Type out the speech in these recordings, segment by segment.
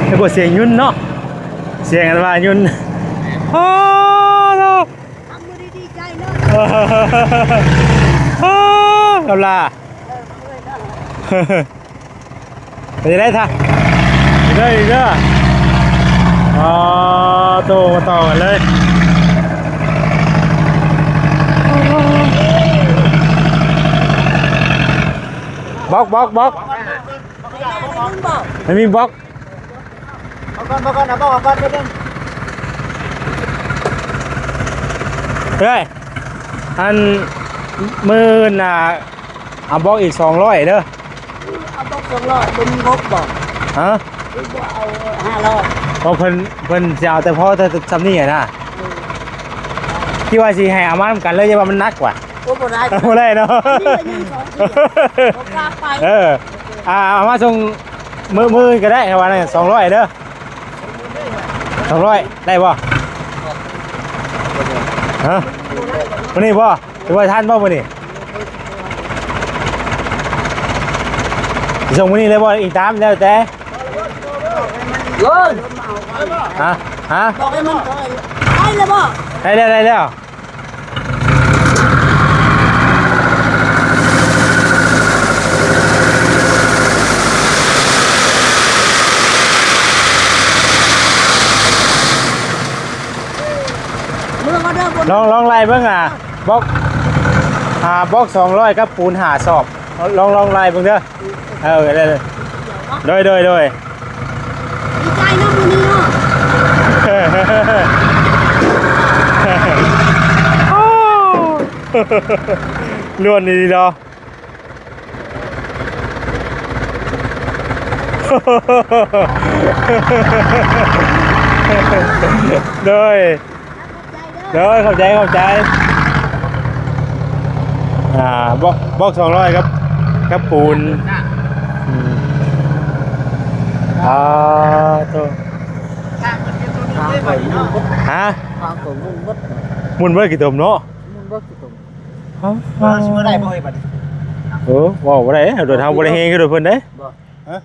ແລ້ວກໍສຽງຍົນເນາະ ສຽງອັນວ່າຍົນ ໂອ້ໂຫ ທຳມືດີໆໃຈເລີຍ ໂອ້ ກຳລາ ເອີ ເມື່ອຍເນາະ. ໄປໄດ້ທ່າ ເດີ ເດີ ອໍ ໂຕ ມາຕໍ່ກັນເລີຍ ບລັອກ ບລັອກ ບລັອກ ມັນມີບລັອກ ເອົາກ່ອນ ເອົາກ່ອນ ເອົາບລັອກເອົາກ່ອນເດີ ເອີຍ ອັນ ມື້ໜ້າ ເອົາບລັອກອີກສອງຮ້ອຍເດີ ເອົາບລັອກສອງຮ້ອຍ ບໍ່ມີງົບບໍ? ຮະ? ຄືບໍ່ເອົາຫ້າຮ້ອຍ? ເພາະເພິ່ນ ເພິ່ນຊິເອົາແຕ່ພໍແຕ່ຊ່ຳນີ້ຫັ້ນນະ ເອີ ຄິດວ່າຊິໃຫ້ເອົາມານຳກັນເລີຍ ຢ່າວ່າມັນໜັກວ່າ ໂອ້ ບໍ່ໄດ້ ບໍ່ໄດ້ເນາະ ອັນນີ້ກໍຍັງສອງເທື່ອ ບໍ່ກ້າໄປ ເອີ ອ່າ ເອົາມາສົ່ງມື້ ມື້ອື່ນກໍໄດ້ ເຂົາວ່ານັ້ນ ສອງຮ້ອຍເດີ ສອງຮ້ອຍ ໄດ້ບໍ່? ຮະ? ມື້ນີ້ບໍ່? ຖືວ່າທັນບໍ່ມື້ນີ້? ຊິສົ່ງມື້ນີ້ເລີຍບໍ່? ອີງຕາມແລ້ວແຕ່ ເອີ ຮະ? ຮະ? ບອກໃຫ້ມັນ ໄດ້ແລ້ວບໍ່? ໄດ້ແລ້ວ ໄດ້ແລ້ວ. ລອງ ລອງໄລ່ເບິ່ງ ອ່າ ບລັອກ ອ່າ ບລັອກສອງຮ້ອຍກັບປູນຫ້າສອບ ລອງ ລອງໄລ່ເບິ່ງເດີ. ເອີ ໄດ້ເລີຍ ໂດຍ ໂດຍ ໂດຍ ດີໃຈເນາະມື້ນີ້ເນາະ ລ້ວນດີເນາະ ໂດຍ ໂດຍ ຂອບໃຈ ຂອບໃຈ ອ່າ ບລັອກ ບລັອກສອງຮ້ອຍກັບ ກັບປູນ ອືມ ອ່າ ໂຕ ທາງໄປ ຮະ? ທາງໄປໝຸ່ນເບິດ ໝຸ່ນເບິດ ໝຸ່ນເບິດຂີ້ຕົມເນາະ ໝຸ່ນເບິດຂີ້ຕົມ ເອີ ຊິມາໄດ້ບໍ່ເຮີ້ຍບັດນີ້? ເອີ ເວົ້າບໍ່ໄດ້ ລົດເຮົາບໍ່ໄດ້ແຮງຄືລົດເພິ່ນເດ້ ບໍ່ ຮະ?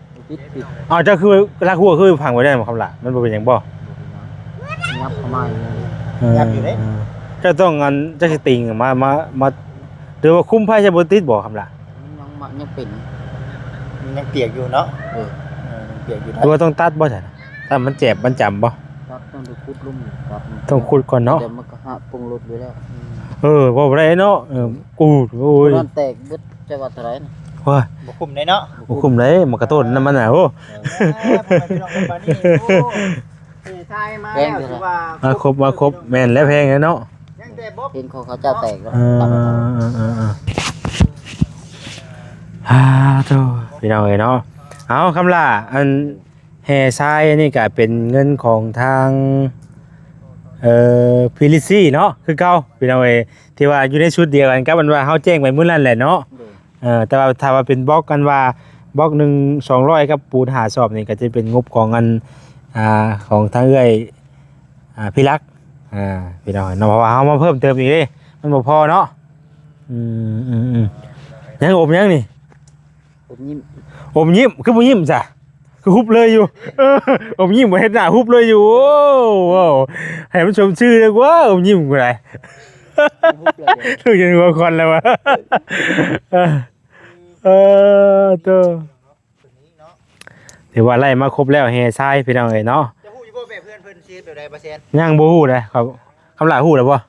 ເອົາ ເຈົ້າຄືລັກຫົວຄືພັງໄວ້ໄດ້ບໍ່ຄຳຫຼ້າ ມັນບໍ່ເປັນຫຍັງບໍ່? ບໍ່ເປັນຫຍັງ ຫຍັບເຂົ້າມາຢູ່ ເອີ ຫຍັບຢູ່ເດ້ ເຈົ້າຕ້ອງ ອັນ ຈັກຊິຕິງມາ ມາ ມາ ຫຼືວ່າຄຸມໄຟໃສ່ບໍ່ຕິດບໍ່ຄຳຫຼ້າ? ມັນຍັງ ມັນຍັງເປັນ ມັນຍັງປຽກຢູ່ເນາະ ເອີ ເອີ ຍັງປຽກຢູ່ ຫຼືວ່າຕ້ອງຕັດບໍ່ຊັ້ນ? ຖ້າມັນແຈບມັນຈຳບໍ່? ຕັດ ຕ້ອງໄດ້ຂຸດລົງ ຕັດ ຕ້ອງຂຸດກ່ອນເນາະ ແຕ່ມັນກໍຫາກປົງລົດຢູ່ແລ້ວ ເອີ ເວົ້າບໍ່ໄດ້ເນາະ ເອີ ກູດ ໂອ້ຍ ຕົວນັ້ນແຕກເບິດ ຈະວ່າເທົ່າໃດນະ ໂອ້ຍ ບໍ່ຄຸ້ມເດ້ເນາະ ບໍ່ຄຸ້ມເດ້ ມັນກະໂທດນຳມັນນະ ໂອ້ ເອີ ພໍ່ແມ່ພີ່ນ້ອງເອີຍ ບາດນີ້ ໂອ້ ເອີ ຖ່າຍມາແລ້ວ ຖືວ່າ ມາຄົບ ມາຄົບ ແມ່ນແລ້ວ ແພງແລ້ວເນາະ ຍັງແຕ່ບໍ່ ເຫັນຂອງເຂົາເຈົ້າແຕກແລ້ວ ເອີ ເອີ ເອີ ເອີ ອ່າ ໂທ້ ພີ່ນ້ອງເອີຍເນາະ ເອົາ ຄຳຫຼ້າ ອັນ ແຫ່ຊາຍອັນນີ້ກະເປັນເງິນຂອງທາງ ເອີ ພີລິຊີເນາະ ຄືເກົ່າ ພີ່ນ້ອງເອີຍ ທີ່ວ່າຢູ່ໃນຊຸດດຽວກັນກັບອັນວ່າເຮົາແຈ້ງໄປມື້ນັ້ນແຫຼະເນາະ ໂດຍ ເອີ ແຕ່ວ່າຖ້າວ່າເປັນບລັອກ ອັນວ່າບລັອກໜຶ່ງ ສອງຮ້ອຍ ກັບປູນຫ້າສອບນີ້ ກໍຈະເປັນງົບຂອງອັນ ອ່າ ຂອງທາງເອື້ອຍ ອ່າ ພີ່ລັກ ອ່າ ພີ່ນ້ອງເນາະ ເພາະວ່າເຮົາມາເພີ່ມເຕີມອີກເດ້ ມັນບໍ່ພໍເນາະ ອືມ ອືມ ອືມ ຍັງອົບຫຍັງນີ້? ອົບຍິ້ມ ອົບຍິ້ມ ຄືບໍ່ຍິ້ມຊະ ຄືຫຸບເລີຍຢູ່ ເອີ ອົບຍິ້ມບໍ່ເຮັດໜ້າຫຸບເລີຍຢູ່ ໂອ້ ເວົ້າໃຫ້ມັນສົມຊື່ເດີກວ່າ ອົບຍິ້ມກໍໄດ້ ຫຸບເລີຍ ເຖິງຈະຫົວຄວັນແລ້ວວ່າ ເອີ ເອີ ໂຕ ຖືວ່າໄລ່ມາຄົບແລ້ວແຫ່ຊາຍ ພີ່ນ້ອງເອີຍເນາະ ຈະຮູ້ຢູ່ບໍ່ແບບເຮືອນເພິ່ນຊິເຮັດແບບໃດ ບໍ່ແຊນ? ຍັງບໍ່ຮູ້ເດ້ ເຂົາ ຄຳຫຼ້າຮູ້ແລ້ວບໍ່?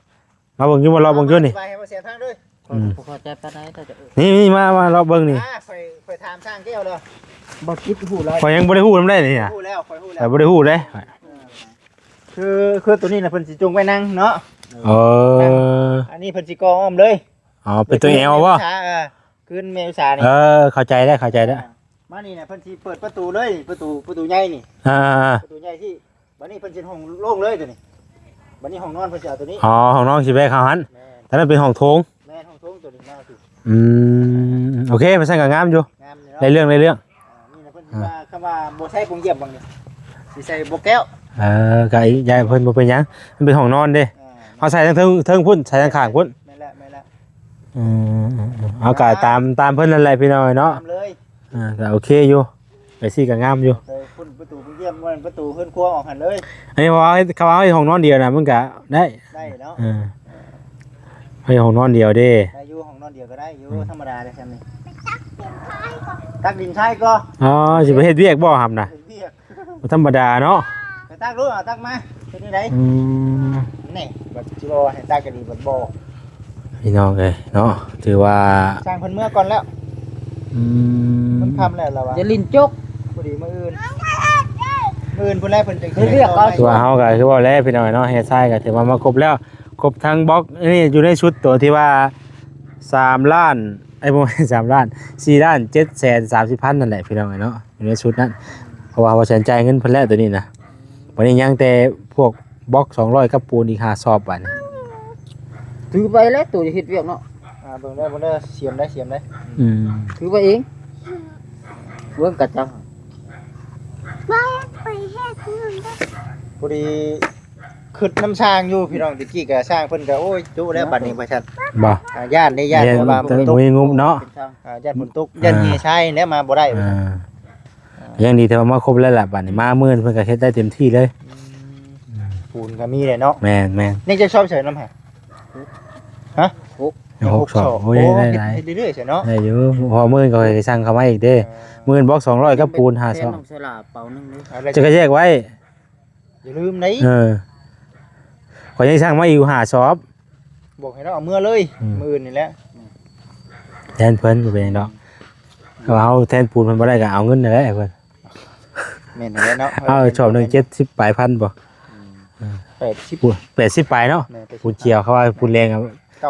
ລອງເບິ່ງຢູ່ບໍ່ ລອງເບິ່ງຢູ່ນີ້ ອະທິບາຍໃຫ້ບໍ່ແຊນຟັງເດີ້ ອືມ ບໍ່ເຂົ້າໃຈປານໃດ ເຈົ້າຈະ ນີ້ ນີ້ ມາ ມາລອງເບິ່ງນີ້ ອ່າ ຂ້ອຍ ຂ້ອຍຖາມຊ່າງແກ້ວແລ້ວ ບໍ່ຄິດຮູ້ຫຼາຍ ຂ້ອຍຍັງບໍ່ໄດ້ຮູ້ນຳໃດນີ້ນະ ຮູ້ແລ້ວ ຂ້ອຍຮູ້ແລ້ວ ຂ້ອຍບໍ່ໄດ້ຮູ້ເດ້ ເອີ ຄື ຄືໂຕນີ້ນະ ເພິ່ນຊິຈົ່ງໄວ້ນັ່ງເນາະ ເອີ ອັນນີ້ເພິ່ນຊິກໍ່ອ້ອມເລີຍ ອໍ ເປັນໂຕແອວບໍ່? ເອີ ຄືນແມ່ອຸດສານີ້ ເອີ ເຂົ້າໃຈແລ້ວ ເຂົ້າໃຈແລ້ວ ອ່າ ມານີ້ນະ ເພິ່ນຊິເປີດປະຕູເລີຍ ປະຕູ ປະຕູໃຫຍ່ນີ້ ອ່າ ປະຕູໃຫຍ່ທີ່ ບາດນີ້ເພິ່ນຊິຫ້ອງໂລ່ງເລີຍໂຕນີ້ ບາດນີ້ຫ້ອງນອນເພິ່ນຊິເອົາໂຕນີ້ ອໍ ຫ້ອງນອນຊິແບກເຂົ້າຫັ້ນ ແມ່ນ ແຕ່ນັ້ນເປັນຫ້ອງໂຖງ ແມ່ນ ຫ້ອງໂຖງໂຕນີ້ນະ ອືມ ໂອເຄ ວ່າຊັ້ນກໍງາມຢູ່ ງາມຢູ່ເນາະ ໄດ້ເລື່ອງ ໄດ້ເລື່ອງ ອ່າ ນີ້ນະ ເພິ່ນ ອ່າ ວ່າ ຄຳວ່າບໍ່ໃສ່ໂປ່ງຢ້ຽມບັງນີ້ ຊິໃສ່ບໍ່ແກ້ວ ເອີ ກໍຢ່າ ເພິ່ນບໍ່ເປັນຫຍັງ ມັນເປັນຫ້ອງນອນເດ້ ອ່າ ເຮົາໃສ່ທາງເທິງ ເທິງພຸ້ນ ໃສ່ທາງຂ້າງພຸ້ນ ແມ່ນແລ້ວ ແມ່ນແລ້ວ ເອີໆໆ ເອົາກະຕາມ ຕາມເພິ່ນນັ້ນແຫຼະພີ່ນ້ອງເອີຍເນາະ ຕາມເລີຍ ອ່າ ກະໂອເຄຢູ່ ໄປຊີ້ກະງາມຢູ່ ເອີ ປະຕູປະຕູເຮືອນ ປະຕູເຮືອນຄົວອອກຫັ້ນເລີຍ ອັນນີ້ເຂົາເອົາໃຫ້ ເຂົາເອົາໃຫ້ຫ້ອງນອນດຽວນະ ມັນກະໄດ້ ໄດ້ເນາະ ເອີ ໃຫ້ຫ້ອງນອນດຽວເດ້ ໄດ້ຢູ່ ຫ້ອງນອນດຽວກະໄດ້ຢູ່ ອືມ ທຳມະດາເດ້ຊ່ຳນີ້ ຕັກດິນຊາຍກໍ ອໍ ຊິໄປເຮັດວຽກບໍ່ຫຳນະ ເຮັດວຽກ ບໍ່ທຳມະດາເນາະ ໄປຕັກລູກ ເອົາຕັກມາ ເປັນຈັ່ງໃດ ອືມ ນີ້ ບັດຊິບໍ່ໃຫ້ຕັກກະດີ ບັດບໍ່ ພີ່ນ້ອງເອີຍເນາະ ຖືວ່າ ຊ່າງເພິ່ນເມືອກ່ອນແລ້ວ ອືມ ມັນຄ່ຳແລ້ວລະວ່າ ຈະຫຼິ້ນຈົກ ພໍດີມື້ອື່ນ ມື້ອື່ນພຸ້ນແຫຼະເພິ່ນຈຶ່ງ ເຮັດວຽກເຂົາ ຄືວ່າເຮົາກະຄືເວົ້າແຫຼະພີ່ນ້ອງເອີຍເນາະ ແຮ່ຊາຍກະຖືວ່າມາຄົບແລ້ວ ຄົບທັງບລັອກ ອັນນີ້ຢູ່ໃນຊຸດໂຕທີ່ວ່າ ສາມລ້ານ ເອີຍ ບໍ່ແມ່ນສາມລ້ານ ສີ່ລ້ານເຈັດແສນສາມສິບພັນນັ້ນແຫຼະພີ່ນ້ອງເອີຍເນາະ ຢູ່ໃນຊຸດນັ້ນ ເພາະວ່າບໍ່ແສນຈ່າຍເງິນເພິ່ນແລ້ວໂຕນີ້ນະ ບັດນີ້ຍັງແຕ່ພວກບລັອກສອງຮ້ອຍກັບປູນອີກຫ້າສອບບາດນີ້ ຖືໄປແລ້ວໂຕຈະເຮັດວຽກເນາະ ອ່າ ເບິ່ງເດີ ເບິ່ງເດີ ສຽມໄດ້ ສຽມໄດ້ ອືມ ຖືໄປເອງ ເບິ່ງກະຈັງ ບໍ່ໄປເຮັດ ພໍດີ ຄຶດນຳຊ່າງຢູ່ພີ່ນ້ອງ ຕະກີ້ກະຊ່າງເພິ່ນກະ ໂອ້ຍ ຈຸແລ້ວບາດນີ້ວ່າຊັ້ນ ບໍ່ ອ່າ ຢ້ານເດ້ ຢ້ານ ຢ້ານ ແບບວ່າ ແຕ່ບໍ່ມີງົບເນາະ ເປັນຊ່າງ ອ່າ ຢ້ານຝົນຕົກ ຢ້ານແຮ່ຊາຍແລ້ວມາບໍ່ໄດ້ ອ່າ ຍັງດີແຕ່ວ່າມາຄົບແລ້ວລະ ບາດນີ້ມາມື້ອື່ນເພິ່ນກະເຮັດໄດ້ເຕັມທີ່ເລີຍ ອືມ ປູນກະມີແຫຼະເນາະ ແມ່ນໆ ຍັງຈັກຊອບໃສ່ນຳຫາ ຮະ ຫົກ ຍັງຫົກຊອບ ໂອ້ຍ ໂອ້ ໄດ້ ເຮັດ ໄດ້ ເຮັດເລື້ອຍໆ ຊັ້ນເນາະ ໄດ້ຢູ່ ພໍມື້ອື່ນກະຊິສັ່ງເຂົາມາອີກເດ້ ເອີ ມື້ອື່ນບລັອກສອງຮ້ອຍກັບປູນຫ້າຊອບ ເປັນນ້ຳສະຫຼາເປົາໜຶ່ງເດີ ຈະກະແຍກໄວ້ ຢ່າລືມໄດ໋ ເອີ ຂ້ອຍຍັງສັ່ງມາອີກຫ້າຊອບ ບອກໃຫ້ລາວເອົາເມືອເລີຍ ອືມ ມື້ອື່ນນີ້ແຫຼະ ແທນເພິ່ນບໍ່ເປັນຫຍັງດອກ ເຮົາແທນປູນເພິ່ນບໍ່ໄດ້ກະເອົາເງິນຫັ້ນແຫຼະເພິ່ນ ແມ່ນແລ້ວເນາະ ເອົາຊອບໜຶ່ງເຈັດສິບປາຍພັນບໍ່ ອືມ ເອີ ແປດສິບ ແປດສິບປາຍເນາະ ແມ່ນ ແປດສິບ ປູນຂຽວ ເຂົາວ່າປູນແດງ ເ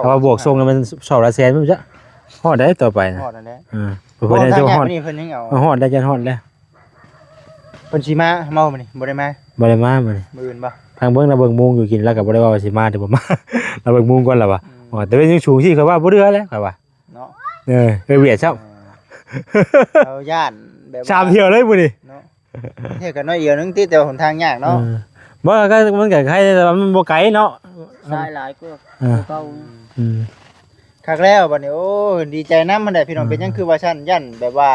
ຂົາວ່າບວກສົ່ງແລ້ວມັນຊອບລະແສນ ມັນຈະຮອດໄດ້ຕໍ່ໄປນະ ຮອດນັ້ນແຫຼະ ເອີ ເພິ່ນ ເພິ່ນຍັງຮອດ ເພິ່ນຍັງເອົາ ຮອດໄດ້ ຈະຮອດແລ້ວ ເພິ່ນຊິມາເມົາມື້ນີ້ ບໍ່ໄດ້ມາ ບໍ່ໄດ້ມາມື້ນີ້ ມື້ອື່ນບໍ່ ທາງເບິ່ງລະເບິ່ງໂມງຢູ່ ກິນລະກະບໍ່ໄດ້ວ່າຊິມາຫຼືບໍ່ມາ ລະເບິ່ງໂມງກ່ອນລະວ່າ ອືມ ໂອ້ ແຕ່ເປັນຍັງສູງຊີ້ ຂ້ອຍວ່າບໍ່ເດືອແລ້ວ ຂ້ອຍວ່າ ເນາະ ເອີ ເອີ ຫວຽດຊ້ຳ ເອີ ເຮົາຢ້ານແບບວ່າ ສາມຖ້ຽວເລີຍມື້ນີ້ ເນາະ ເທື່ອກະໜ້ອຍດຽວໜຶ່ງຕິ ແຕ່ວ່າຫົນທາງຍາກເນາະ ເອີ ບໍ່ ກະ ມັນກະໄຄແຕ່ວ່າມັນບໍ່ໄກເນາະ ຊາຍຫຼາຍກວ່າ ເອີ ເກົ່າ ອືມ ຄັກແລ້ວບັດນີ້ ໂອ້ ດີໃຈນຳຫັ້ນແຫຼະພີ່ນ້ອງ ອືມ ເປັນຫຍັງຄືວ່າຊັ້ນ ຢ້ານແບບວ່າ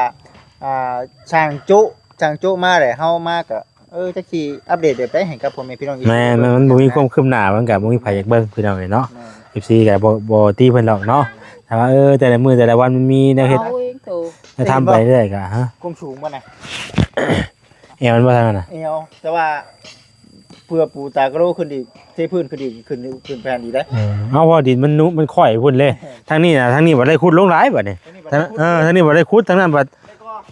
ອ່າ ຊ່າງຈຸ ຊ່າງຈຸມາແຫຼະ ເຮົາມາກະ ເອີ ຈັກຊິອັບເດດແບບໃດໃຫ້ກັບພໍ່ແມ່ພີ່ນ້ອງ ແມ່ນໆ ມັນບໍ່ມີຄວາມຄືບໜ້າ ມັນກະບໍ່ມີໃຜຢາກເບິ່ງພີ່ນ້ອງເອີຍເນາະ ແມ່ນ ເອັຟຊີກະບໍ່ ບໍ່ຕິເພິ່ນດອກເນາະ ແຕ່ວ່າ ເອີ ແຕ່ລະມື້ແຕ່ລະວັນມັນມີແນວເຮັດ ເອົາເອງໂຕ ແນວທຳໄປເລື້ອຍກະ ຮະ ຄວາມສູງບໍ່ນະ ແອວມັນບໍ່ທັນນະ ແອວ ແຕ່ວ່າ ເພື່ອປູຕາກະໂລຂຶ້ນອີກ ເທພື້ນຂຶ້ນອີກ ຂຶ້ນ ຂຶ້ນແຜ່ນອີກເດ້ ເອີ ເອົາ ເພາະວ່າດິນມັນນຸ ມັນຂ້ອຍພຸ້ນເດ້ ທາງນີ້ນະ ທາງນີ້ບໍ່ໄດ້ຂຸດລົງຫຼາຍບັດນີ້ ທາງນີ້ບໍ່ໄດ້ຂຸດ ເອີ ທາງນີ້ບໍ່ໄດ້ຂຸດ ທາງນັ້ນບັດ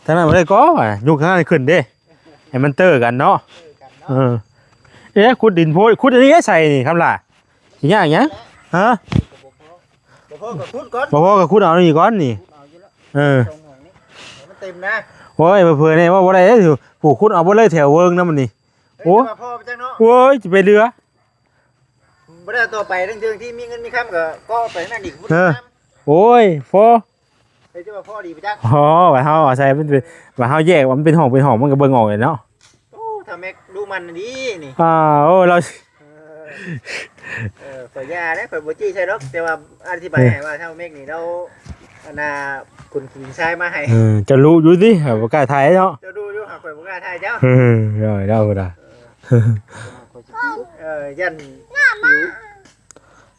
ທາງນັ້ນບໍ່ໄດ້ກໍ່ ຍຸກທາງນັ້ນຂຶ້ນເດ້ ໃຫ້ມັນເຕີກັນເນາະ ເອີ ເອີ ຂຸດດິນໂພດ ຂຸດອັນນີ້ໃສ່ນີ້ ຄຳຫຼ້າ ຊິຍາກຫຍັງ ຮະ ບໍ່ພໍກະຂຸດກ່ອນ ບໍ່ພໍກະຂຸດເອົານີ້ກ່ອນນີ້ ເອີ ໃຫ້ມັນເຕັມນະ ໂອ້ຍ ເຜີຍໆ ນີ້ເວົ້າບໍ່ໄດ້ເດ້ ຜູ້ຂຸດເອົາເບິດເລີຍແຖວເວີງນຳມັນນີ້ ໂອ້ຍ ໂອ້ຍ ຊິໄປເຫຼືອ ບໍ່ໄດ້ຕໍ່ໄປ ເຖິງທີ່ມີເງິນມີຄຳກະກໍ່ໄປນັ້ນອີກ ເອີ ໂອ້ຍ ພໍ ເອີ ຈະວ່າພໍດີໄປຈັກ ອໍ ວ່າເຮົາອາໄສມັນເປັນ ວ່າເຮົາແຍກວ່າມັນເປັນຫ້ອງເປັນຫ້ອງ ມັນກະເບິ່ງອອກແຫຼະເນາະ ໂອ້ ຖ້າແມັກດຸມັນດີນີ້ ອ່າ ໂອ້ ລາວ ເອີ ເອີ ຂ້ອຍຢ່າເດ້ ຂ້ອຍບໍ່ຈີ້ໃສ່ດອກ ແຕ່ວ່າອະທິບາຍໃຫ້ວ່າທ້າວເມັກນີ້ລາວ ອັນນ່າ ຂົນຂີ້ຊາຍມາໃຫ້ ເອີ ເຈົ້າຮູ້ຢູ່ຕິ ບໍ່ກ້າຖ່າຍເນາະ ເຈົ້າຮູ້ຢູ່ ຫາກຂ້ອຍບໍ່ກ້າຖ່າຍເຈົ້າ ເອີ ເອີ ເອີ ຢ້ານ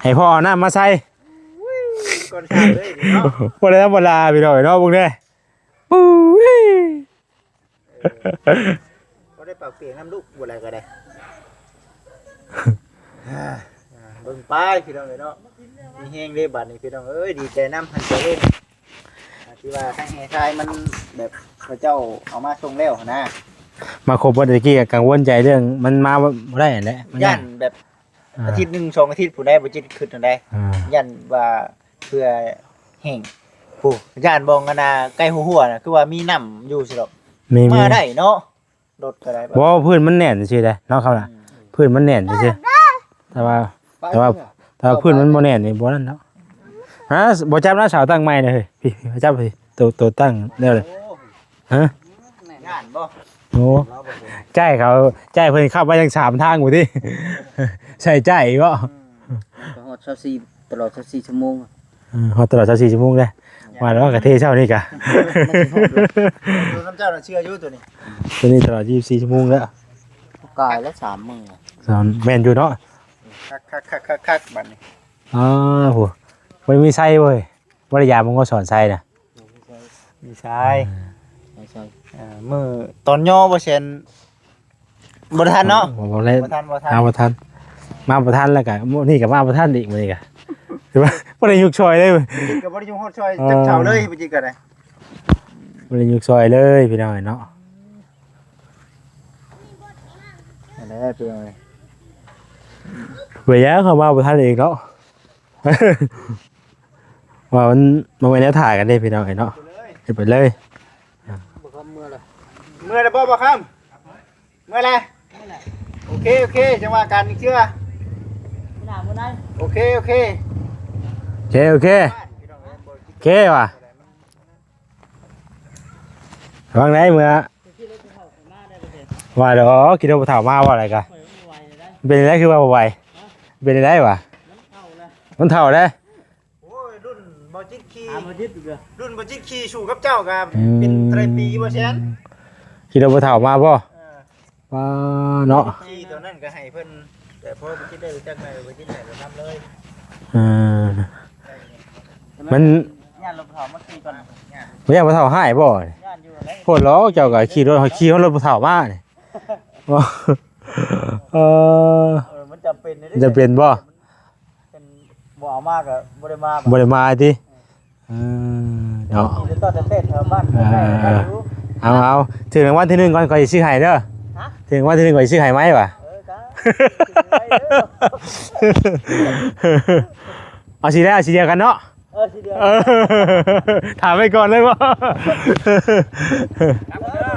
ໃຫ້ພໍ່ເອົານ້ຳມາໃສ່ ກ່ອນຂ້າມເລີຍເນາະ ບໍ່ໄດ້ທຳມະດາພີ່ນ້ອງເນາະ ເບິ່ງແດ່ ປຸ້ຍ ບໍ່ໄດ້ປາກປຽກນຳລູກ ບໍ່ໄດ້ກະໄດ້ ເບິ່ງໄປພີ່ນ້ອງເອີຍເນາະ ມີແຮງເດ້ບາດນີ້ພີ່ນ້ອງເອີຍ ດີໃຈນຳ ຫັ້ນກະເຫັນ ທີ່ວ່າທາງແຮ່ຊາຍມັນແບບ ເຂົາເຈົ້າເອົາມາສົ່ງແລ້ວຫັ້ນນະ ມາຄົບເບິດ ຕະກີ້ກະກັງວົນໃຈເລື່ອງມັນມາບໍ່ໄດ້ຫັ້ນແຫຼະ ຢ້ານແບບ ອ່າ ອາທິດໜຶ່ງສອງອາທິດພຸ້ນໃດ ບໍ່ຈິດຄຶດຫັ້ນໃດ ອ່າ ຢ້ານວ່າເພື່ອແຫ້ງ ໂອ້ ຢ້ານບ່ອນອັນນ່າ ໃກ້ຫົວໆນະ ຄືວ່າມີນ້ຳຢູ່ຊີ້ດອກ ມີ ມາໄດ້ເນາະ ລົດກະໄດ້ ບໍ່ ພື້ນມັນແໜ້ນຊື່ເດ້ເນາະ ຄຳລະ ອືມ ພື້ນມັນແໜ້ນຊື່ ແຕ່ວ່າ ແຕ່ວ່າ ແຕ່ວ່າພື້ນມັນບໍ່ແໜ້ນນີ້ ບໍ່ນັ້ນເນາະ ຮະ ບໍ່ຈັບນະ ເສົາຕັ້ງໃໝ່ນະເຮີ້ຍ ພີ່ ຈັບພີ່ ໂຕ ໂຕຕັ້ງແນວໃດ ໂອ້ ຮະ ຢ້ານບໍ່ ໂອ້ ໃຈເຂົາ ໃຈເພິ່ນຂັບມາຍັງສາມທາງພຸ້ນຕິ ໃສ່ໃຈບໍ່ ອືມ ໄປຮອດຊາວສີ່ ຕະຫຼອດຊາວສີ່ຊົ່ວໂມງ ເອີ ຮອດຕະຫຼອດຊາວສີ່ຊົ່ວໂມງເດ້. ວ່າແລ້ວກໍເທເຊົ້ານີ້ກະ ມັນຊິຮອດຢູ່ ໂຕນຳເຈົ້ານະເຊື່ອຢູ່ໂຕນີ້ ໂຕນີ້ຕະຫຼອດຊາວສີ່ຊົ່ວໂມງແລ້ວ. ກາຍແລ້ວສາມມື້ ສາມ ແມ່ນຢູ່ເນາະ. ຄັກໆໆໆ ບັດນີ້. ອ້າ ໂຫ ບໍ່ໄດ້ມີໄຊເວີຍ ບໍ່ໄດ້ຢາມງໍສອນໄຊນະ. ມີໄຊ ມີໄຊ ເອີ ມື້ຕອນຍໍບໍ່ແຊນ ບໍ່ທັນເນາະ ບໍ່ ບໍ່ໄດ້ ບໍ່ທັນ ບໍ່ທັນ ມາບໍ່ທັນ ມາບໍ່ທັນ ແລ້ວກະມື້ນີ້ກະມາບໍ່ທັນອີກ ມື້ນີ້ກະ ຖືວ່າບໍ່ໄດ້ຍຸກຊ່ອຍເລີຍ ບໍ່ຈິດກະບໍ່ໄດ້ຍຸກຮອດຊ່ອຍ ເອີ ຈັກເຊົ້າເລີຍ ບໍ່ຈິດກະໄດ້ ບໍ່ໄດ້ຍຸກຊ່ອຍເລີຍ ພີ່ນ້ອງເອີຍເນາະ. ອັນນັ້ນແຫຼະ ພີ່ນ້ອງເອີຍ ເວີຍ ເຂົາມາບໍ່ທັນອີກເນາະ. ວ່າມັນ ມັນບໍ່ແມ່ນແນວຖ່າຍກັນເດ້ພີ່ນ້ອງເອີຍເນາະ ເຮັດໄປເລີຍ. ບໍ່ຄຳເມືອລະ ເມືອລະບໍ່ ບໍ່ຄຳ ເມືອລະ ໂອເຄ ໂອເຄ ຈັ່ງວ່າກັນອີກເທື່ອ ໂອເຄ ໂອເຄ ໂອເຄ ໂອເຄ ໂອເຄວ່າ ວ່າໄງເມືອ ວ່າດອກ ຂີ່ລົດຜູ້ເຖົ້າມາວ່າໄດ໋ກະ ເປັນໄດ ຄືວ່າບໍ່ໄຫວ ເປັນໄດວະ ມັນເຖົ້າແລ້ວ ໂອ້ຍ ລຸ້ນບໍ່ຈິດຂີ່ ລຸ້ນບໍ່ຈິດຂີ່ສູ້ກັບເຈົ້າກະ ອືມ ເປັນເທົ່າໃດປີບໍ່ແຊນ ຂີ່ລົດຜູ້ເຖົ້າມາບໍ່? ເອີ ວ່າເນາະ ຂີ່ຕອນນັ້ນກະໃຫ້ເພິ່ນ ແຕ່ພໍບໍ່ຈິດໄດ້ຮູ້ຈັກໃໝ່ ບໍ່ຈິດໃຫ້ກະນຳເລີຍ. ເອີ ມັນ ຢ້ານລົດຜູ້ເຖົ້າມາຂີ່ກ່ອນ ບໍ່ຢ້ານຜູ້ເຖົ້າຮ້າຍບໍ່? ຢ້ານຢູ່ແຫຼະ ໂພດຫຼອກ ເຈົ້າກະຂີ່ລົດ ຂີ່ຮອດລົດຜູ້ເຖົ້າມານີ້. ເອີ ເອີ ມັນຈຳເປັນເດ້ ຈຳເປັນບໍ່? ເພິ່ນບໍ່ເອົາມາກະບໍ່ໄດ້ມາ ບໍ່ໄດ້ມາຕິ. ເອີ ເອີ ເນາະ ເອີ ເອົາ ເອົາ ເອົາ ເອົາ ຖືກລາງວັນທີໜຶ່ງກ່ອນ ຂ້ອຍຊິຊື້ໃຫ້ເດີ. ຮະ? ຖືກລາງວັນທີໜຶ່ງ ຂ້ອຍຊິຊື້ໃຫ້ໄມ້ຫວາ. ເອີ ກະ ເອົາສີໃດ ເອົາສີດຽວກັນເນາະ. ເອີ ສີດຽວ ເອີ ຖາມໄວ້ກ່ອນເລີຍບໍ່? ເອີ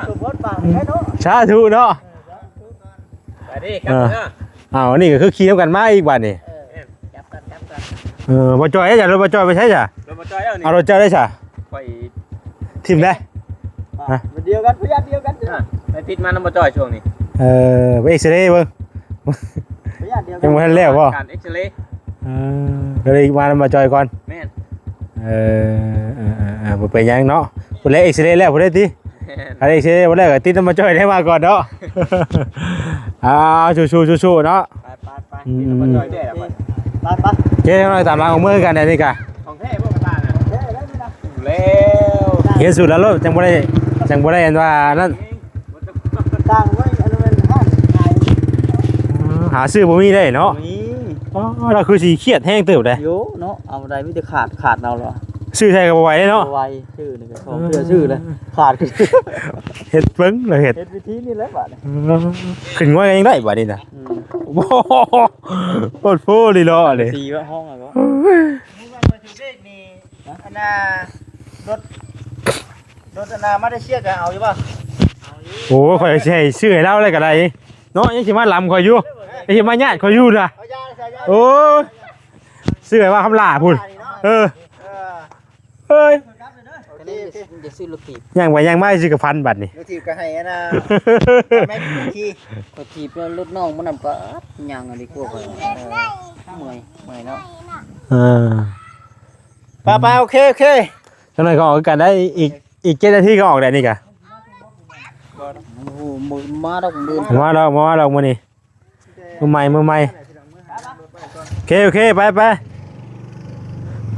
ສົມພົດປາກໄດ້ເນາະ ສາທຸເນາະ. ເອີ ສາທຸ ໄປເດີ ກັບເດີ. ອ້າວ ອັນນີ້ກະຄືຂີ່ນຳກັນມາອີກບາດນີ້. ເອີ ຈັບກັນ ຈັບກັນ. ເອີ ບໍ່ຈ່ອຍເດ້ ລົດບໍ່ຈ່ອຍໄປໃສຊະ? ລົດບໍ່ຈ່ອຍແລ້ວນີ້ ເອົາລົດເຈົ້າໄດ້ຊະ? ຂ້ອຍຖິ້ມໄດ້. ຮະ? ດຽວກັນ ພະຍາດດຽວກັນ ໄປຕິດມານຳບໍ່ຈ່ອຍຊ່ວງນີ້. ເອີ ໄປເອັກຊະເລເບິ່ງ ພະຍາດດຽວກັນ ຍັງບໍ່ທັນແລ້ວບໍ່? ການເອັກຊະເລ. ເອີ ກະເລີຍມານຳບໍ່ຈ່ອຍກ່ອນ. ແມ່ນ. ເອີ ເອີ ເອີ ບໍ່ເປັນຫຍັງເນາະ ພຸ້ນແຫຼະ ເອັກຊະເລແລ້ວພຸ້ນເດ້ຕິ. ແມ່ນ ຄັນເອັກຊະເລບໍ່ແລ້ວກະຕິດນຳບໍ່ຈ່ອຍໄດ້ມາກ່ອນເນາະ. ອ້າວ ສູ້ໆ ສູ້ໆ ເນາະ. ໄປ ໄປ ໄປ ອືມ ກິນນ້ຳມັນຈອຍແດ່ລະບັດ ໄປ ໄປ ເຈົ້ ນ້ອຍຕາມຫຼັງອອກເມືອຄືກັນ ອັນນີ້ກະ ຂອງແທ້ບໍ່ກະຕ່ານະ? ແທ້ແລ້ວນີ້ນະ ແລ້ວ ຮຽນສູດແລ້ວໂລດ ຈັ່ງບໍ່ໄດ້ ຈັ່ງບໍ່ໄດ້ອັນວ່ານັ້ນ ຕ່າງໄວ້ ອັນນັ້ນມັນຮ້ານຂາຍ ຫາຊື້ບໍ່ມີໄດ້ເນາະ. ມີ ອໍ ລາວຄືຊິຄຽດແຮງເຕີບເດ້. ໂຍ ເນາະ ເອົາໄດ້ມີແຕ່ຂາດ ຂາດເອົາລະ ຊື້ໃສ່ກະບໍ່ໄຫວເນາະ. ບໍ່ໄຫວ ຊື້ນີ້ກະສອງເທື່ອ ເອີ ຊື້ແລ້ວ ຂາດ ເຮັດເບິ່ງລະເຮັດ ເຮັດວິທີນີ້ແຫຼະບາດນີ້. ເອີ ຂຶ້ນງວຍກະຍັງໄດ້ບາດນີ້ນະ. ອືມ ໂອ້ໂຫ ໂພດໂພລີລໍເລີຍ ສີ່ວ່າຫ້ອງອ່ະກໍ ອັນນ່າ ລົດ ລົດອັນນ່າມາເລເຊຍກະເອົາຢູ່ບໍ່? ໂອ້ ຂ້ອຍຊິໃຫ້ຊື້ໃຫ້ລາວເລີຍກະໄດ້ເນາະ ຍັງຊິມາລຳຂ້ອຍຢູ່ ຍັງຊິມາຍາດຂ້ອຍຢູ່ນະ. ໂອ້ ຊື້ໃຫ້ວ່າຄຳຫຼ້າພຸ້ນ. ເອີ ເອີ ໂອເຄ ໂອເຄ ຢ່າງໄປຍ່າງມາຊິກະຝັນບັດນີ້ ລົດຖີບກະໃຫ້ອັນນ່າ ແມ່ນຂີ່ ຂ້ອຍຖີບແລ້ວລົດນ້ອງມັນນຳກະຍ່າງອັນດີກວ່າຂ້ອຍ ເອີ ເມື່ອຍ ເມື່ອຍເນາະ. ເອີ ໄປໆ ໂອເຄ ໂອເຄ ຈັກໜ້ອຍກະອອກຄືກັນໄດ້ ອີກ ອີກເຈັດນາທີກະອອກແລ້ວນີ້ກະ. ໂອ້ໂຫ ບໍ່ມາດອກມື້ ບໍ່ມາດອກ ບໍ່ມາດອກມື້ນີ້ ມື້ໃໝ່ ມື້ໃໝ່. ໂອເຄ ໂອເຄ ໄປ ໄປ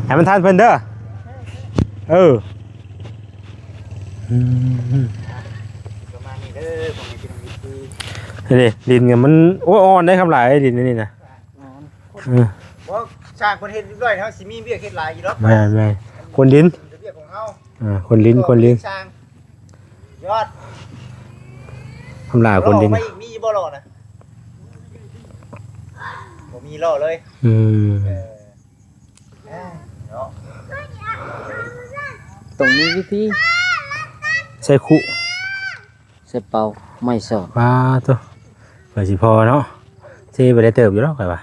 ໃຫ້ມັນທັນເພິ່ນເດີ. ເອີ ອືມ ປະມານນີ້ເດີ ພໍ່ແມ່ພີ່ນ້ອງ ນີ້ດິນກະມັນ ໂອ້ຍ ອ່ອນເດ້ຄຳຫຼ້າເອີຍ ດິນອັນນີ້ນະ. ເອີ ບໍ່ ຊ່າງເພິ່ນເຮັດຮຽບຮ້ອຍ ເຮົາຊິມີວຽກເຮັດຫຼາຍຢູ່ດອກ. ແມ່ນໆ ຂົນດິນ ວຽກຂອງເຮົາ. ອ່າ ຂົນດິນ ຂົນດິນ ຍອດ ຄຳຫຼ້າຂົນດິນ ມີບໍ່ລໍ້ນະ? ບໍ່ມີລໍ້ເລີຍ. ອືມ ເອີ ເນາະ ຕ້ອງມີວິທີ ໃສ່ຄຸ ໃສ່ເປົາ ໄມ້ສອກ. ປາໂຕ ເພື່ອຊິພໍເນາະ ເທໄປໄດ້ເຕີບຢູ່ດອກຂ້ອຍວ່າ.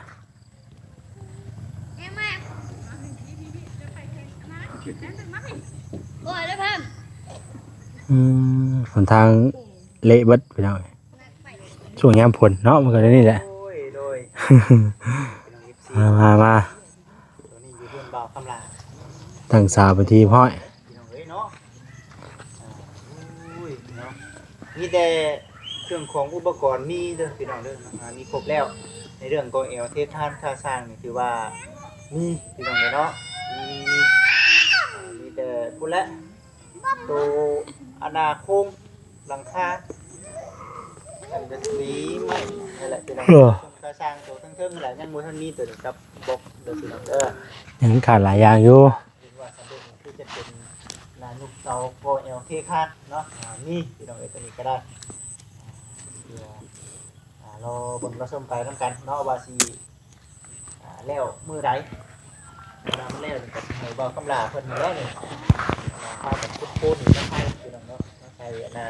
ອືມ ຫົນທາງເລະເບິດພີ່ນ້ອງ ຊ່ວງຍາມຝົນເນາະ ມັນກະແນວນີ້ແຫຼະ. ໂດຍ ໂດຍ ມາ ມາ ມາ ໂຕນີ້ຢູ່ເຮືອນບ່າວຄຳຫຼ້າ ຕັ້ງສາເປັນທີ່ຮຽບຮ້ອຍ ພີ່ນ້ອງເອີຍເນາະ. ອ່າ ໂອ້ຍເນາະ ມີແຕ່ເຄື່ອງຂອງອຸປະກອນມີເດີພີ່ນ້ອງເດີ ອ່າ ມີຄົບແລ້ວ ໃນເລື່ອງກອແອວເທຄານຄ່າສ້າງນີ້ຖືວ່າມີພີ່ນ້ອງເອີຍເນາະ ມີ ມີ ມີ ອ່າ ມີແຕ່ພຸ້ນແຫຼະ ໂຕອັນນ່າໂຄງຫຼັງຄາ ສັງກະສີໄມ້ນັ້ນແຫຼະພີ່ນ້ອງ ເອີ ໂຄງຄ່າສ້າງໂຕເທິງໆນັ້ນແຫຼະ ຍັງບໍ່ທັນມີໂຕນີ້ກັບບລັອກເດີພີ່ນ້ອງເດີ ຍັງຂາດຫຼາຍຢ່າງຢູ່. ເຫັນວ່າສຳເລັດນີ້ຄືຈະເປັນນາຍົກເສົາກໍແອວເທຄານເນາະ ອ່າ ນີ້ພີ່ນ້ອງເອີຍ ຕົວນີ້ກໍໄດ້ ອ່າ ດຽວ ອ່າ ລໍເບິ່ງລໍຊົມໄປນຳກັນເນາະ ວ່າຊິ ອ່າ ແລ້ວມື້ໃດ ເວລາມັນແລ້ວນີ້ກໍຊິໃຫ້ບ່າວຄຳຫຼ້າເພິ່ນນີ້ແຫຼະນີ້ ອ່າ ພາກັນຂຸດໂຄນນີ້ມາໃສ່ພີ່ນ້ອງເນາະ ມາໃສ່ອັນນ່າ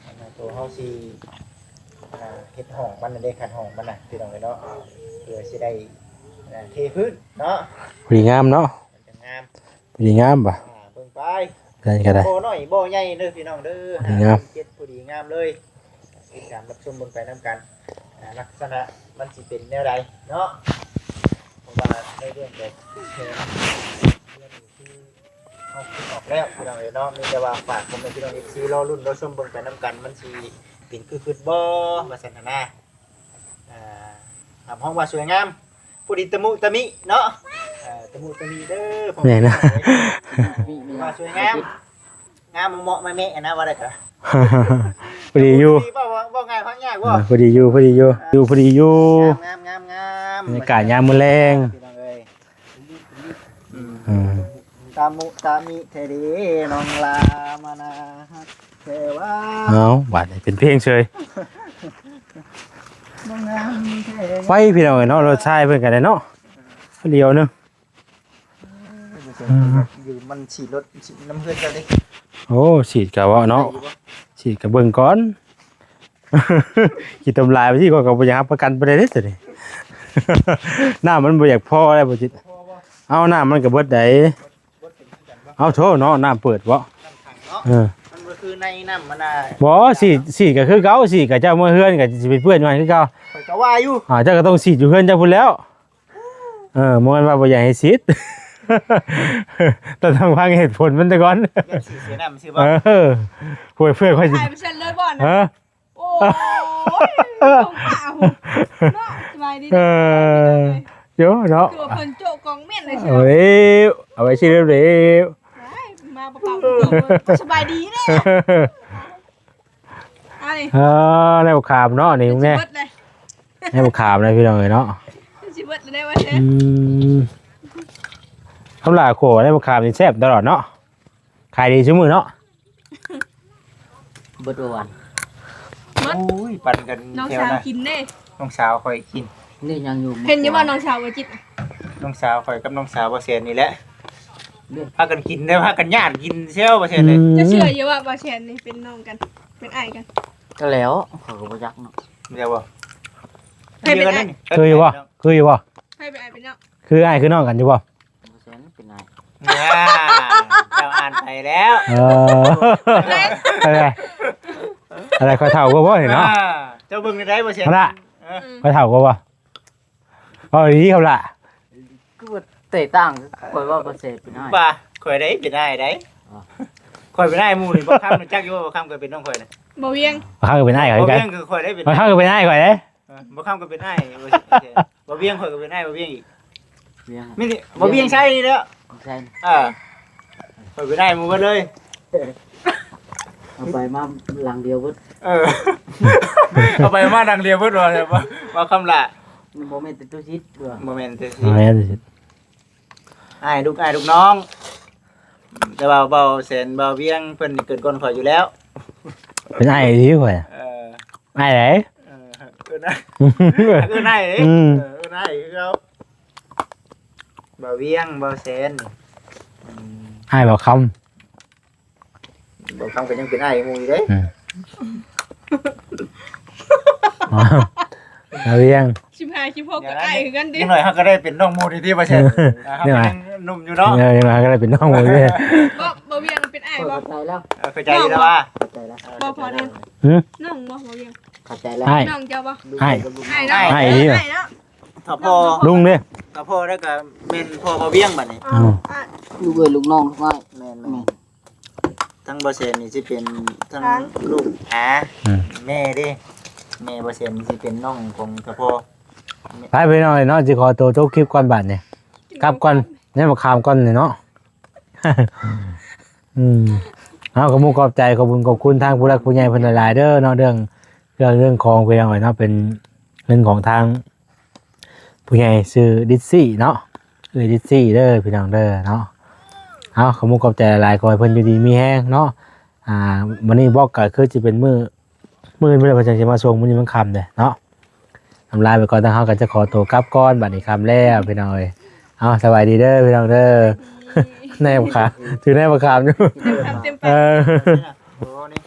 ອັນນ່າ ຕົວເຮົາຊິ ອ່າ ເຮັດຫ້ອງມັນນັ້ນເດ້ ຄັນຫ້ອງມັນນະພີ່ນ້ອງເອີຍເນາະ ເພື່ອຊິໄດ້ ອ່າ ເທພື້ນເນາະ ພໍດີງາມເນາະ ມັນຈະງາມ ພໍດີງາມບໍ່ ອ່າ ເບິ່ງໄປ ນັ້ນກໍໄດ້ ບໍ່ນ້ອຍບໍ່ໃຫຍ່ເດີພີ່ນ້ອງເດີ ພໍດີງາມ ຫ້າເຈັດ ພໍດີງາມເລີຍ ຕິດຕາມຮັບຊົມເບິ່ງໄປນຳກັນ ອ່າ ລັກສະນະມັນຊິເປັນແນວໃດເນາະ ເພາະວ່າໃນເລື່ອງແບບແຜນເຮືອນນີ້ຄືເຮົາຄິດອອກແລ້ວພີ່ນ້ອງເອີຍເນາະ ມີແຕ່ວ່າຝາກພໍ່ແມ່ພີ່ນ້ອງເອັຟຊີລໍລຸ້ນລໍຊົມເບິ່ງໄປນຳກັນ ມັນຊິເປັນຄືຄິດບໍ່ ວ່າຊັ້ນຫັ້ນນາ. ອ່າ ຮັບຮອງວ່າສວຍງາມ ຜູ້ດີຕະມຸຕະມິເນາະ ເອີ ຕະມຸຕະມິເດີ ແມ່ນນະ ວ່າສວຍງາມ ງາມເໝາະແມະນະ ວ່າໄດ້ກະ ພໍດີຢູ່ ເວົ້າ ເວົ້າ ເວົ້າງ່າຍຟັງຍາກບໍ່ ເອີ ພໍດີຢູ່ ພໍດີຢູ່ ຢູ່ພໍດີຢູ່ ງາມ ງາມ ງາມ ບັນຍາກາດຍາມມື້ແລງ ພີ່ນ້ອງເອີຍ ອືມ ອືມ ຕາມຸຕາມິແທ້ເດ ນ້ອງລາມານາຮັກແທ້ວ່າ ເອົ້າ ບາດນີ້ເປັນເພງເສີຍ ນ້ອງງາມແທ້ ໄຟພີ່ນ້ອງເອີຍເນາະ ລົດຊາຍເພິ່ນກໍໄດ້ເນາະ ດຽວໜຶ່ງ ເອີ ຢູ່ມັນສີດລົດສີດນຳເຮືອນເຈົ້າເດ້ ໂອ້ ສີດກະເວົ້າເນາະ ໄດ້ຢູ່ບໍ່ ສີດກະເບິ່ງກ່ອນ ຂີ້ຕົມຫຼາຍວ່າຊີ້ ຂ້ອຍກໍບໍ່ຢາກຮັບປະກັນປານໃດເດ້ຕົວນີ້ ນ້ຳມັນບໍ່ຢາກພໍແລ້ວບໍ່ຈິດ ບໍ່ພໍບໍ່ ເອົາ ນ້ຳມັນກໍເບິດໃດ ເບິດເປັນຄືກັນບໍ່ ເອົາໂທ້ເນາະ ນ້ຳເປີດບໍ່ ນ້ຳຂັງເນາະ ເອີ ມັນບໍ່ຄືໃນນ້ຳມັນນະ ບໍ່ ສີດ ສີດກໍຄືເກົ່າ ສີດກໍເຈົ້າເມືອເຮືອນກໍຊິໄປເປື້ອນຢູ່ຫັ້ນຄືເກົ່າ ຂ້ອຍກໍວ່າຢູ່ ອ່າ ເຈົ້າກໍຕ້ອງສີດຢູ່ເຮືອນເຈົ້າພຸ້ນແລ້ວ ເອີ ບໍ່ແມ່ນວ່າບໍ່ຢາກໃຫ້ສີດ ຕ້ອງຟັງເຫດຜົນມັນແຕ່ກ່ອນ ຢາກສີດເສຍນ້ຳຊື່ບໍ່ ເອີ ເພື່ອ ເພື່ອຂ້ອຍຊິ ຂາຍເປີເຊັນເລີຍບໍ່ນະ ຮະ ໂອ້ຍ ເນາະ ສະບາຍດີເດີ ເອີ ໂຍເນາະ ຄືວ່າເພິ່ນໂຈະກອງເມັນເລີຍ ເອົາເດ້ ເອົາໄວ້ຊິເດີ ມາບໍ່ເປົ່າ ສະບາຍດີເດ້ ອັນນີ້ ເອີ ໃນບັກຂາມເນາະ ນີ້ແນ່ ໃນບັກຂາມນະພີ່ນ້ອງເອີຍເນາະ ຊິເບິດແລ້ວວ່າແທ້ ອືມ ຄຳຫຼ້າຂົ້ວໃນບັກຂາມນີ້ແຊບຕະຫຼອດເນາະ ຂາຍດີຊຸມື້ເນາະ ເບິດບໍ່ຫວານ ເບິດ ໂອ້ຍ ປັນກັນ ນ້ອງສາວກິນເດ້ ນ້ອງສາວຂ້ອຍກິນ ນີ້ຍັງຢູ່ ເຫັນຢູ່ວ່ານ້ອງສາວບໍ່ຈິດ ນ້ອງສາວຂ້ອຍກັບນ້ອງສາວບໍ່ແສນນີ້ແຫຼະ ພາກັນກິນເດ້ ພາກັນຍາດກິນແຊວບໍ່ແຊນເດ້ ອືມ ເຈົ້າເຊື່ອຢູ່ວ່າບໍ່ແຊນນີ້ເປັນນ້ອງກັນ ເປັນອ້າຍກັນ ກໍແລ້ວ ຂ້ອຍກໍບໍ່ຈັກເນາະ ແລ້ວບໍ່ ໃຜເປັນອ້າຍ ຄືຢູ່ບໍ່ ຄືຢູ່ບໍ່ ໃຜເປັນອ້າຍເປັນນ້ອງ ຄືອ້າຍຄືນ້ອງກັນຢູ່ບໍ່ ບໍ່ແຊນເປັນອ້າຍ ເຈົ້າອ່ານໄປແລ້ວ ເອີ ອະໄລ ອະໄລ ຂ້ອຍເຖົ້າກວ່າບໍ່ນີ້ເນາະ ອ່າ ເຈົ້າເບິ່ງໄດ້ບໍ່ແຊນ ເອີ ຂ້ອຍເຖົ້າກວ່າບໍ່ ເວົ້າດີໆ ເຂົາລະ ຄືວ່າແຕກຕ່າງ ຂ້ອຍວ່າບໍ່ແຊນເປັນອ້າຍ ວ່າຂ້ອຍໄດ້ເປັນອ້າຍໄດ໋ ອໍ ຂ້ອຍເປັນອ້າຍໝູ່ນີ້ ບໍ່ຄຳຮູ້ຈັກຢູ່ບໍ່ ບໍ່ຄຳກໍເປັນນ້ອງຂ້ອຍນະ ບໍ່ວຽງ ບໍ່ຄຳກໍເປັນອ້າຍຂ້ອຍ ບໍ່ ຄືກັນ ວຽງຄືຂ້ອຍໄດ້ເປັນ ບໍ່ຄຳກໍເປັນອ້າຍຂ້ອຍເດ້ ເອີ ບໍ່ຄຳກໍເປັນອ້າຍ ບໍ່ວຽງຂ້ອຍກໍເປັນອ້າຍ ບໍ່ວຽງອີກ ວຽງ ມີ ບໍ່ວຽງໃຊ້ນີ້ແຫຼ້ວ ໃຊ້ ເອີ ຂ້ອຍເປັນອ້າຍໝູ່ເບິດເລີຍ ເອົາໄປມາຫຼັງດຽວເບິດ ເອີ ເອົາໄປມາຫຼັງດຽວເບິດວ່າ ວ່າຄຳລະ ມັນບໍ່ແມ່ນແຕ່ຕຸສິດ ບໍ່ແມ່ນແຕ່ຕຸສິດ ບໍ່ແມ່ນຕຸສິດ ອ້າຍລູກ ອ້າຍລູກນ້ອງ ແຕ່ວ່າເບົາແສນ ເບົາວຽງ ເພິ່ນນີ້ເກີດກ່ອນຂ້ອຍຢູ່ແລ້ວ ເປັນອ້າຍອີ່ຫຼີຂ້ອຍ ເອີ ອ້າຍໃດ ເອີ ເອີ້ນອ້າຍ ເອີ້ນອ້າຍເດ້ ອືມ ເອີ ເອີ້ນອ້າຍຄືເກົ່າ ເບົາວຽງ ເບົາແສນ ອືມ ອ້າຍເບົາຄຳ ເບົາຄຳກໍຍັງເປັນອ້າຍໝູ່ຢູ່ເດ້ ອືມ ເບົາວຽງ ສິບຫ້າ ສິບຫົກ ກໍອ້າຍຄືກັນຕິ ຢ່າງໜ້ອຍເຮົາກໍໄດ້ເປັນນ້ອງໝູ່ຕິ ວ່າຊັ້ນ ອ່າ ເຮົາກໍຍັງໜຸ່ມຢູ່ເນາະ ເອີ ຢ່າງໜ້ອຍເຮົາກໍໄດ້ເປັນນ້ອງໝູ່ຢູ່ ບໍ່ ບໍ່ວຽງເປັນອ້າຍບໍ່ ເຂົ້າໃຈແລ້ວ ເອີ ເຂົ້າໃຈຢູ່ແລ້ວວ່າ ເຂົ້າໃຈແລ້ວ ບໍ່ພໍແນ່ ຫື ນ້ອງບໍ່ ບໍ່ວຽງ ເຂົ້າໃຈແລ້ວ ອ້າຍ ນ້ອງເຈົ້າບໍ່ ອ້າຍ ອ້າຍເນາະ ອ້າຍ ອ້າຍເນາະ ຖ້າພໍ່ ລຸງເດ້ ຖ້າພໍ່ແລ້ວກໍແມ່ນພໍ່ເບົາວຽງບັດນີ້ ເອົາ ອ້າຍ ລູກເອີຍ ລູກນ້ອງ ລູກອ້າຍ ແມ່ນໆ ທັງບໍ່ແສນນີ້ຊິເປັນທັງ ທາງ ລູກ ຫາ ອືມ ແມ່ເດ້ ແມ່ບໍ່ແສນນີ້ຊິເປັນນ້ອງຂອງສະພໍ ໄປພີ່ນ້ອງເອີຍເນາະ ຊິຂໍໂຕຈົບຄລິບກ່ອນບາດນີ້ ກັບກ່ອນ ແນວມາຄາມກ່ອນນີ້ເນາະ ອືມ ເອົາ ຂອບມຸກຂອບໃຈ ຂອບບຸນຂອບຄຸນທາງຜູ້ຫຼັກຜູ້ໃຫຍ່ເພິ່ນຫຼາຍໆເດີເນາະ ເລື່ອງ ເລື່ອງ ເລື່ອງຂອງພີ່ນ້ອງເອີຍເນາະ ເປັນເງິນຂອງທາງ ຜູ້ໃຫຍ່ຊື່ດິດຊີເນາະ ເອື້ອຍດິດຊີເດີພີ່ນ້ອງເດີເນາະ ເອົາ ຂອບມຸກຂອບໃຈຫຼາຍໆ ຂໍໃຫ້ເພິ່ນຢູ່ດີມີແຮງເນາະ ອ່າ ມື້ນີ້ບອກກໍຄືຊິເປັນມື້ ມື້ອື່ນເພິ່ນ ເພິ່ນຈັ່ງຊິມາສົ່ງ ມື້ນີ້ມັນຄ່ຳເດ້ເນາະ ອຳລາໄປກ່ອນ ທາງເຮົາກໍຈະຂໍໂຕກັບກ່ອນ ບັດນີ້ຄ່ຳແລ້ວພີ່ນ້ອງເອີຍ ເອົາ ສະບາຍດີເດີພີ່ນ້ອງເດີ ແນມຂາ ຖືແນມຂາມຢູ່ ເອີ ໂອ້ ນີ້